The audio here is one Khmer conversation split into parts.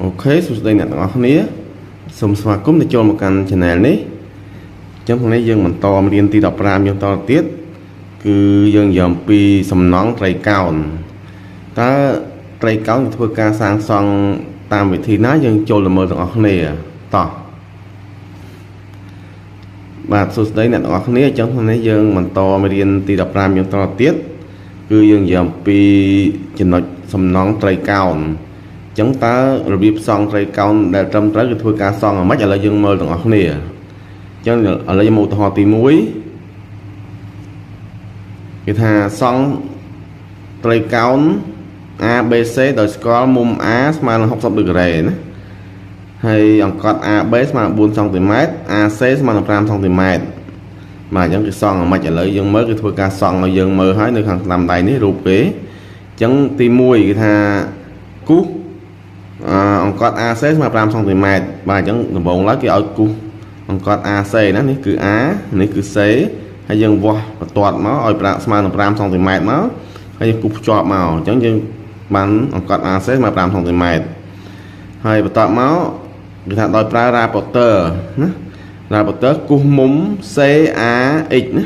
OK សួស្តីអ្នកទាំងអស់គ្នាសូមស្វាគមន៍ទៅចូលមកកាន់ Channel នេះអញ្ចឹងថ្ងៃនេះយើងបន្តមេរៀនទី15យើងតទៅទៀតគឺយើងនិយាយអំពីសំណង់ត្រីកោណតើត្រីកោណធ្វើការសាងសង់តាមវិធីណាយើងចូលទៅមើលទាំងអស់គ្នាតោះបាទសួស្តីអ្នកទាំងអស់គ្នាអញ្ចឹងថ្ងៃនេះយើងបន្តមេរៀនទី15យើងតទៅទៀតគឺយើងនិយាយអំពីចំណុចសំណង់ត្រីកោណ ចឹងតើរបៀបសង់ត្រីកោណដែលត្រឹមត្រូវគឺធ្វើការសង់អ្ម៉េចឥឡូវយើងមើលទាំងអស់គ្នាអញ្ចឹងឥឡូវយើងមកឧទាហរណ៍ទី1គេថាសង់ត្រីកោណ ABC ដោយស្គាល់មុំ A ស្មើនឹង60ដឺក្រេណាហើយអង្កត់ AB ស្មើនឹង4សង់ទីម៉ែត្រ AC ស្មើនឹង5សង់ទីម៉ែត្របាទអញ្ចឹងគេសង់អ្ម៉េចឥឡូវយើងមើលគឺធ្វើការសង់ឲ្យយើងមើលហើយនៅខាងស្ដាំដៃនេះរូបគេអញ្ចឹងទី1គេថាគូស អង្កត់ AC ស្មើ5សង់ទីម៉ែត្របាទអញ្ចឹងដំបូងឡើយគេឲ្យគូសអង្កត់ AC ណានេះគឺ A នេះគឺ C ហើយយើងវាស់បន្ទាត់មកឲ្យប្រាក់ស្មើនឹង5សង់ទីម៉ែត្រមកហើយយើងគូសភ្ជាប់មកអញ្ចឹងយើងបានអង្កត់ AC ស្មើ5សង់ទីម៉ែត្រហើយបន្ទាប់មកគេថាដោយប្រើ rapporteur ណា rapporteur គូសមុំ CAX ណា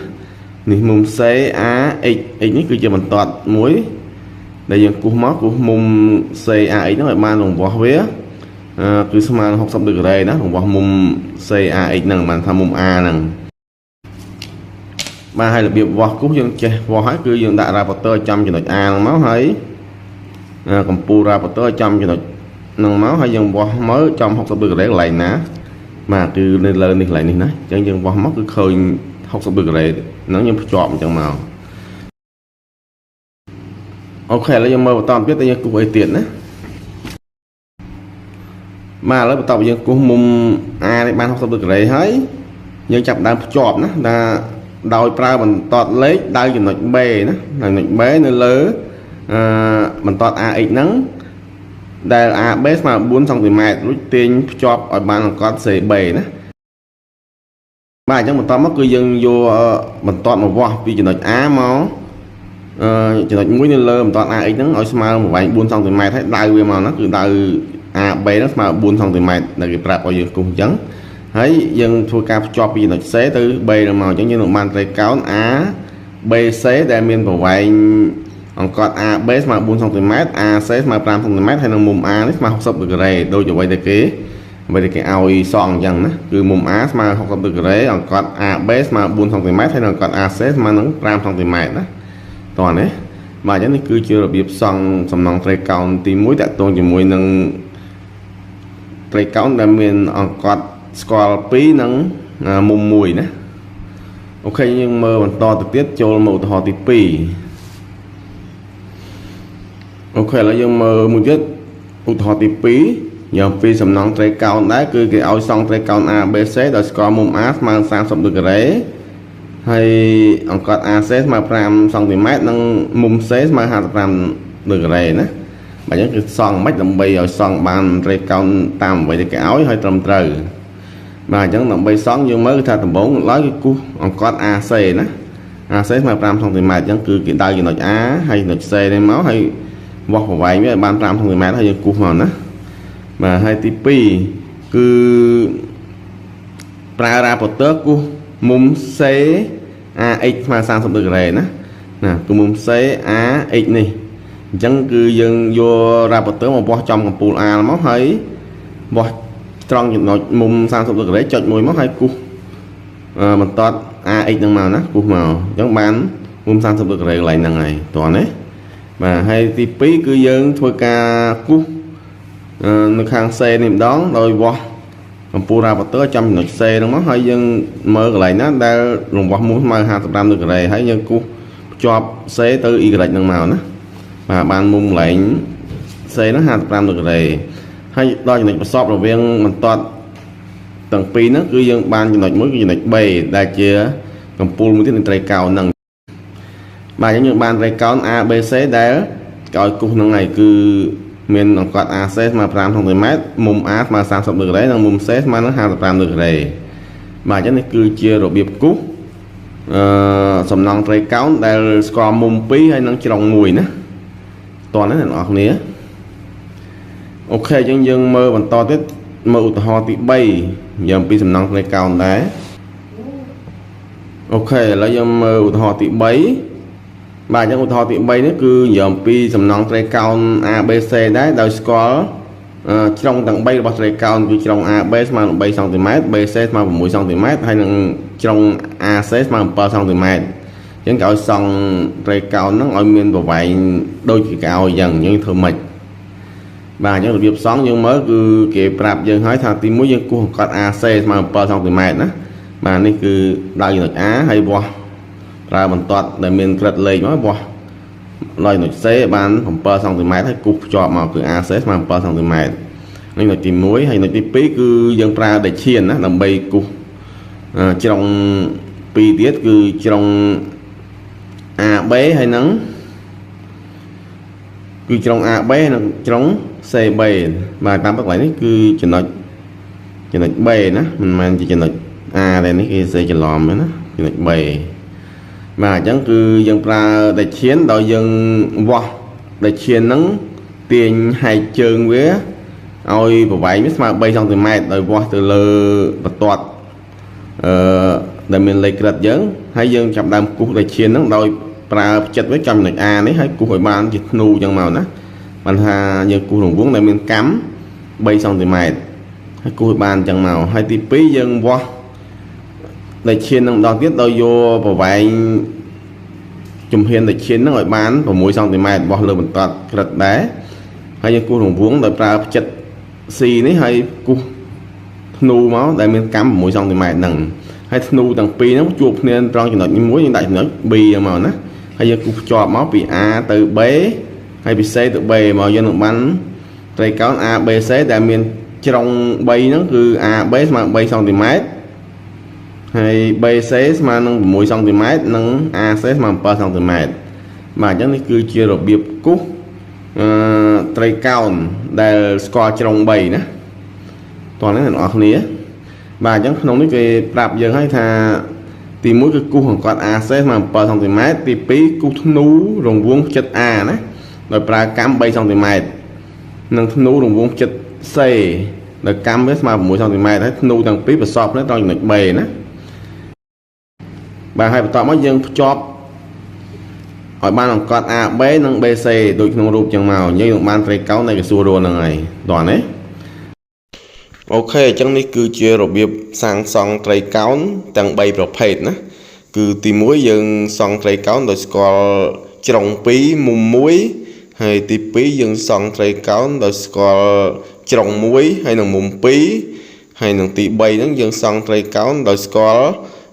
នេះមុំ CAX X នេះគឺជាបន្ទាត់មួយដែលយើងគូសមកគូសមុំ CAX ហ្នឹងឲ្យបានរង្វាស់វាគឺស្មើនឹង60ដឺក្រេណារង្វាស់មុំ CAX ហ្នឹងបានថាមុំ A ហ្នឹងបាទហើយរបៀបវាស់គូសយើងចេះវាស់ហើយគឺយើងដាក់ rapporteur ចំចំណុច A ហ្នឹងមកហើយកម្ពូល rapporteur ចំចំណុចហ្នឹងមកហើយយើងវាស់មើលចំ60ដឺក្រេកន្លែងណាបាទគឺនៅលើនេះកន្លែងនេះណាអញ្ចឹងយើងវាស់មកគឺឃើញ60ដឺក្រេហ្នឹងយើងភ្ជាប់អញ្ចឹងមក OK ឥឡូវយើងមើលបន្តទៀតតើយើងគូសអីទៀតណាបាទឥឡូវបន្តយើងគូសមុំ A នេះបាន60ដឺក្រេហើយយើងចាប់ដើមភ្ជាប់ណាថាដោយប្រើបន្ទាត់លេខដៅចំណុច B ណាចំណុច B នៅលើអឺបន្ទាត់ AX ហ្នឹងដែល AB ស្មើ4សង់ទីម៉ែត្ររួចទាញភ្ជាប់ឲ្យបានអង្កត់ CB ណាបាទអញ្ចឹងបន្តមកគឺយើងយកបន្ទាត់មកវាស់ពីចំណុច A មកអឺចំណុចមួយនៅលើបន្ទាត់ AX ហ្នឹងឲ្យស្មើប្រវែង4សង់ទីម៉ែត្រហើយដៅវាមកណាគឺដៅ AB ហ្នឹងស្មើ4សង់ទីម៉ែត្រដែលគេប្រាប់ឲ្យយើងគូសអញ្ចឹងហើយយើងធ្វើការភ្ជាប់ពីចំណុច C ទៅ B ហ្នឹងមកអញ្ចឹងយើងនឹងបានត្រីកោណ A B C ដែលមានប្រវែងអង្កត់ AB ស្មើ4សង់ទីម៉ែត្រ AC ស្មើ5សង់ទីម៉ែត្រហើយនឹងមុំ A នេះស្មើ60ដឺក្រេដូចអ្វីដែលគេអ្វីដែលគេឲ្យសង់អញ្ចឹងណាគឺមុំ A ស្មើ60ដឺក្រេអង្កត់ AB ស្មើ4សង់ទីម៉ែត្រហើយនឹងអង្កត់ AC ស្មើនឹង5សង់ទីម៉ែត្រណាតោះនេះបាទអញ្ចឹងនេះគឺជារបៀបសង់សំណង់ត្រីកោណទី1តាក់ទងជាមួយនឹងត្រីកោណដែលមានអង្កត់ស្គាល់2និងមុំ1ណាOK យើងមើលបន្តទៅទៀតចូលមកឧទាហរណ៍ទី2OK ឥឡូវយើងមើលមួយទៀតឧទាហរណ៍ទី2យកពីសំណង់ត្រីកោណដែរគឺគេឲ្យសង់ត្រីកោណ ABC ដោយស្គាល់មុំ A ស្មើនឹង30ដឺក្រេហើយអង្កត់ AC ស្មើ5សង់ទីម៉ែត្រនិងមុំ C ស្មើ55ដឺក្រេណាបាទអញ្ចឹងគឺសង់មិនដើម្បីឲ្យសង់បានត្រីកោណតាមអ្វីដែលគេឲ្យហើយត្រឹមត្រូវបាទអញ្ចឹងដើម្បីសង់យើងមើលគឺថាដំបូងឡើយគឺគូសអង្កត់ AC ណា AC ស្មើ5សង់ទីម៉ែត្រអញ្ចឹងគឺគេដៅចំណុច A ហើយចំណុច C នេះមកហើយវាស់ប្រវែងវាឲ្យបាន5សង់ទីម៉ែត្រហើយយើងគូសមកណាបាទហើយទី2គឺប្រើ rapporteur គូសមុំ C AX ស្មើ30ដឺក្រេណាណាគឺមុំ C AX នេះអញ្ចឹងគឺយើងយក rapporteur មកវាស់ចំកំពូល A មកហើយវាស់ត្រង់ចំណុចមុំ30ដឺក្រេចុចមួយមកហើយគូសបន្ទាត់ AX ហ្នឹងមកណាគូសមកអញ្ចឹងបានមុំ30ដឺក្រេកន្លែងហ្នឹងហើយតោះណាបាទហើយទី2គឺយើងធ្វើការគូសនៅខាង C នេះម្ដងដោយវាស់កម្ពូល rapporteur ចំចំណុច C ហ្នឹងមកហើយយើងមើលកន្លែងណាដែលរង្វាស់មុំស្មើ55ដឺក្រេហើយយើងគូសភ្ជាប់ C ទៅ Y ហ្នឹងមកណាបាទបានមុំកន្លែង C ហ្នឹង55ដឺក្រេហើយដល់ចំណុចប្រសពរវាងបន្ទាត់ទាំងពីរហ្នឹងគឺយើងបានចំណុចមួយគឺចំណុច B ដែលជាកម្ពូលមួយទៀតនៃត្រីកោណហ្នឹងបាទអញ្ចឹងយើងបានត្រីកោណ ABC ដែលគេឲ្យគូសហ្នឹងហើយគឺមានអង្កត់ AC ស្មើ5សង់ទីម៉ែត្រមុំ A ស្មើ30ដឺក្រេនិងមុំ C ស្មើនឹង55ដឺក្រេបាទអញ្ចឹងនេះគឺជារបៀបគូសអឺសំណង់ត្រីកោណដែលស្គាល់មុំ2ហើយនិងជ្រុង1ណាតោះណាអ្នកនរគ្នា OK អញ្ចឹងយើងមើលបន្តទៀតមើលឧទាហរណ៍ទី3យើងពីសំណង់ត្រីកោណដែរ OK ឥឡូវយើងមើលឧទាហរណ៍ទី3បាទអញ្ចឹងឧទាហរណ៍ទី3នេះគឺនិយាយអំពីសំណង់ត្រីកោណ ABC ដែរដោយស្គាល់ជ្រុងទាំង3របស់ត្រីកោណគឺជ្រុង AB ស្មើនឹង3សង់ទីម៉ែត្រ BC ស្មើ6សង់ទីម៉ែត្រហើយនិងជ្រុង AC ស្មើនឹង7សង់ទីម៉ែត្រអញ្ចឹងគេឲ្យសង់ត្រីកោណហ្នឹងឲ្យមានប្រវែងដូចជាគេឲ្យអញ្ចឹងយើងធ្វើម៉េចបាទអញ្ចឹងរបៀបសង់យើងមើលគឺគេប្រាប់យើងហើយថាទី1យើងគោះអង្កត់ AC ស្មើ7សង់ទីម៉ែត្រណាបាទនេះគឺដៅចំណុច A ហើយវាស់ប្រើបន្ទាត់ដែលមានក្រិតលេខមកវាស់ដល់ចំណុច C បាន7សង់ទីម៉ែត្រហើយគូសភ្ជាប់មកគឺ AC ស្មើ7សង់ទីម៉ែត្រនេះចំណុចទី1ហើយចំណុចទី2គឺយើងប្រើដែកឈានណាដើម្បីគូសជ្រុង2ទៀតគឺជ្រុង AB ហើយនឹងគឺជ្រុង AB និងជ្រុង CB បាទតាមពិតកន្លែងនេះគឺចំណុចចំណុច B ណាមិនមែនជាចំណុច A ទេនេះគេសេច្រឡំណាចំណុច B បាទអញ្ចឹងគឺយើងប្រើដែកឈានដោយយើងវាស់ដែកឈានហ្នឹងទាញហែកជើងវាឲ្យប្រវែងវាស្មើ3សង់ទីម៉ែត្រដោយវាស់ទៅលើបន្ទាត់អឺដែលមានលេខក្រិតយើងហើយយើងចាប់ដើមគូសដែកឈានហ្នឹងដោយប្រើផ្ចិតវាចំចំណុច A នេះហើយគូសឲ្យបានជាធ្នូអញ្ចឹងមកណាបានថាយើងគូសរង្វង់ដែលមានកាំ3សង់ទីម៉ែត្រហើយគូសឲ្យបានអញ្ចឹងមកហើយទី2យើងវាស់ដែកឈាននឹងម្ដងទៀតដោយយកប្រវែងជំហានដែកឈានហ្នឹងឲ្យបាន6សង់ទីម៉ែត្ររបស់លើបន្ទាត់ក្រិតដែរហើយយើងគូសរង្វង់ដោយប្រើផ្ចិត C នេះហើយគូសធ្នូមកដែលមានកាំ6សង់ទីម៉ែត្រហ្នឹងហើយធ្នូទាំងពីរហ្នឹងជួបគ្នាត្រង់ចំណុចនេះមួយយើងដាក់ចំណុច B ហ្នឹងមកណាហើយយើងគូសភ្ជាប់មកពី A ទៅ B ហើយពី C ទៅ B មកយើងនឹងបានត្រីកោណ ABC ដែលមានជ្រុង3ហ្នឹងគឺ AB ស្មើ3សង់ទីម៉ែត្រហើយ BC ស្មើនឹង6សង់ទីម៉ែត្រនិង AC ស្មើ7សង់ទីម៉ែត្របាទអញ្ចឹងនេះគឺជារបៀបគូសអឺត្រីកោណដែលស្គាល់ជ្រុង3ណាតោះនេះអ្នកនរគ្នាបាទអញ្ចឹងក្នុងនេះគេប្រាប់យើងហើយថាទី1គឺគូសអង្កត់ AC ស្មើ7សង់ទីម៉ែត្រទី2គូសធ្នូរង្វង់ផ្ចិត A ណាដោយប្រើកាំ3សង់ទីម៉ែត្រនិងធ្នូរង្វង់ផ្ចិត C ដោយកាំវាស្មើ6សង់ទីម៉ែត្រហើយធ្នូទាំងពីរប្រសពគ្នាត្រង់ចំណុច B ណាបាទហើយបន្ទាប់មកយើងភ្ជាប់ឲ្យបានអង្កត់ AB និង BC ដូចក្នុងរូបចឹងមកយើងនឹងបានត្រីកោណនៃកសួររួហ្នឹងហើយតោះណាOK អញ្ចឹងនេះគឺជារបៀបសាងសង់ត្រីកោណទាំង3ប្រភេទណាគឺទី1យើងសង់ត្រីកោណដោយស្គាល់ជ្រុង2មុំ1ហើយទី2យើងសង់ត្រីកោណដោយស្គាល់ជ្រុង1ហើយនិងមុំ2ហើយនិងទី3ហ្នឹងយើងសង់ត្រីកោណដោយស្គាល់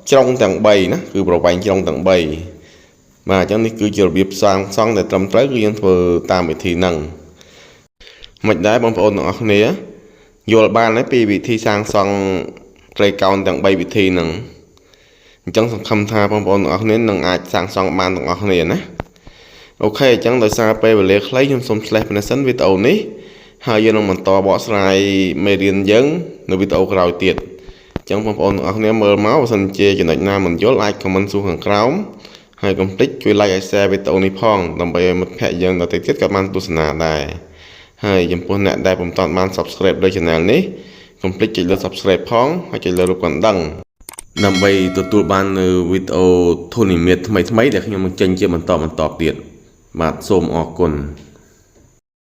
ជ្រុងទាំង3ណាគឺប្រវែងជ្រុងទាំង3បាទអញ្ចឹងនេះគឺជារបៀបសាងសង់ដែលត្រឹមត្រូវគឺយើងធ្វើតាមវិធីហ្នឹងមិនដែរបងប្អូនទាំងអស់គ្នាយល់បានហើយពីវិធីសាងសង់ត្រីកោណទាំង3វិធីហ្នឹងអញ្ចឹងសង្ឃឹមថាបងប្អូនទាំងអស់គ្នានឹងអាចសាងសង់បានទាំងអស់គ្នាណាOK អញ្ចឹងដោយសារពេលវេលាខ្លីខ្ញុំសូមឆ្លេះប៉ុណ្ណេះសិនវីដេអូនេះហើយយើងនឹងបន្តបកស្រាយមេរៀនយើងនៅវីដេអូក្រោយទៀតអញ្ចឹងបងប្អូនទាំងអស់គ្នាមើលមកបើសិនជាចំណុចណាមិនយល់អាច comment សួរខាងក្រោមហើយកុំភ្លេចជួយ like ហើយ share វីដេអូនេះផងដើម្បីឲ្យមិត្តភ័ក្តិយើងដទៃទៀតក៏បានទស្សនាដែរហើយចំពោះអ្នកដែលពុំទាន់បាន subscribe លើ channel នេះកុំភ្លេចចុចលើ subscribe ផងហើយចុចលើរូបកណ្ដឹងដើម្បីទទួលបាននូវវីដេអូធូនីមៀតថ្មីៗដែលខ្ញុំនឹងចេញជាបន្តបន្តទៀតបាទសូមអរគុណ។